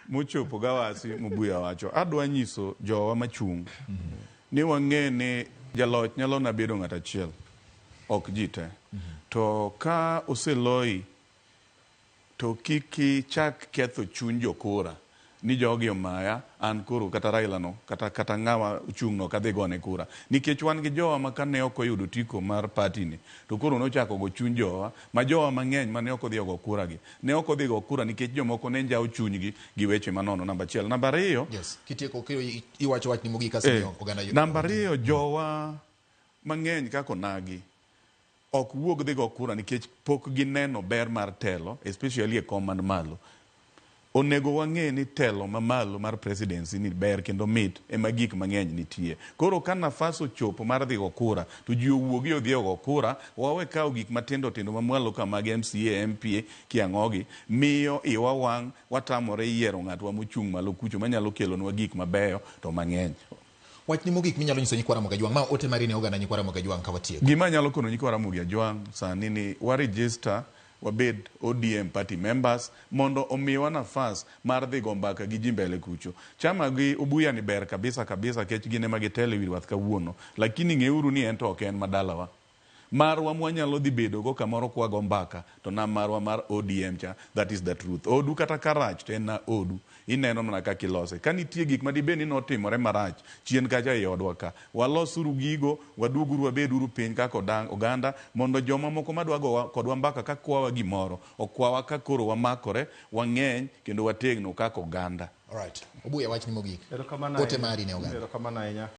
Mochopo gawasi Mubuya wacho, adwa nyiso jowa machung' ni wang'e ni jaloch nyalo na bedo ng'at achiel, ok ji te. To ka oseloyi to kik ichak ketho chuny jokura ni jogi omaya an koro kata Raila no kata kata ng'ama ochung' no ok adhi gone kura nikech wan gi jowa ma kane ok oyudo otiko mar party ni to koro nochako go chuny jowa ma jowa mang'eny mane ok odhi ogo kura gi ne ok odhi go kura nikech jomoko ne njawo chunygi gi weche manono namba achiel. Namba ariyo, Yes. Kitieko iwacho wachni mogik asemiyo oganda namba ariyo jowa mang'eny kaka onagi ok wuog dhi go kura nikech pok gineno ber mar telo especially e kom man malo. Onego wang'e ni telo mamalo mar presidency ni ber kendo mit ema gik mang'eny nitie. Koro ka nafas ochopo mar dhi go kura to ji owuogi odhi ogo kura, wawe kawo gik matindo tindo mamwalo ka mag MCA, MP kiang'ogi miyo iwa wang' watamore yiero ng'atwa mochung' malo kucho manyalo kelonwa gik mabeyo to mang'eny. Wachni mogik minyalo nyiso nyikwa Ramogi Ajwang', ma ote mari ne oganda nyikwa Ramogi Ajwang' ka watieko. Gima anyalo kono nyikwa Ramogi Ajwang' sani ni wa register wabed ODM party members mondo omiwa nafas mar dhi go mbaka gi ji mbele kucho. Chama gi Obuya ni ber kabisa kabisa kech gin ema gitelo e wi rwath kawuono, lakini ng'euru ni en to ok en madalawa. Marwa mwanyalo dhi bedo go kamoro kwago mbaka to nam marwa mar ODM cha, that is the truth. Odu kata ka rach to en na odu, ineno mana kaka ilose. Ka nitie gik ma dibed ni notimore marach chien kacha ei odwa ka, walosuru gigo, waduoguru wabeduru piny kaka oganda mondo joma moko madwa gowa kodwa mbaka ka kwawa gimoro, okwawa ka koro wamakore, wang'eny kendo wategno kaka oganda. Alright. Obuya wachni mogik. Erokamano Ote ahinya. mari ne oganda. Erokamano ahinya.